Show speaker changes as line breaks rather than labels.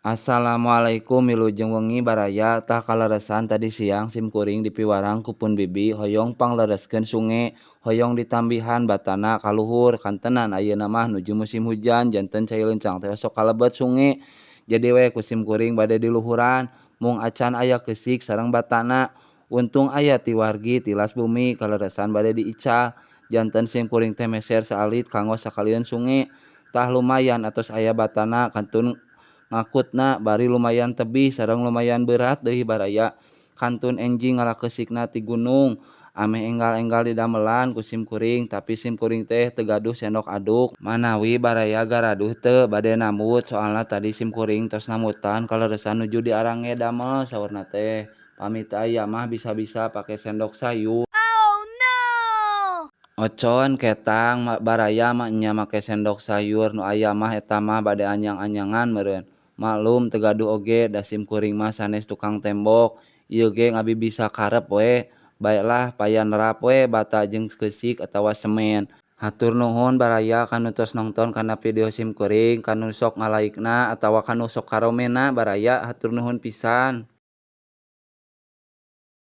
Assalamualaikum wilujeng wengi baraya. Tah kaleresan tadi siang simkuring dipiwarang ku pun bibi hoyong panglereskeun sunge, hoyong ditambihan batana ka luhur. Kantenan ayeuna mah nuju musim hujan, janten cai leuncang teh osok kalebet sunge. Jadi we ku simkuring bade diluhuran mung acan aya keusik sareng batana. Untung aya ti wargi tilas bumi kaleresan bade diical, janten simkuring teh meser saalit kanggo sakalieun sunge. Tah lumayan atos aya batana kantun ngakutna bari lumayan tebih sareng lumayan berat deui baraya. Kantun enjing ngala keusikna ti gunung ameh enggal-enggal didamelan ku simkuring, tapi simkuring teh teu gaduh sendok aduk. Manawi baraya garaduh teu bade nambut, soalna tadi simkuring tos nambutan kaleresan nuju diarangge damel saurna teh. Pami teu aya mah bisa-bisa pake sendok sayur.
Oh no!
Ocon ketang baraya mah enya make sendok sayur, nu aya mah eta mah bade anyang-anyangan meureun. Maklum teu gaduh oge da simkuring mah sanes tukang tembok, ieu ge ngabibisa karep we. Baelah paya nerap we bata jeung keusik atawa semen. Hatur nuhun baraya kanu tos nongton kana video simkuring, kanu sok nga-like na atawa kanu sok karomenna baraya hatur nuhun pisan.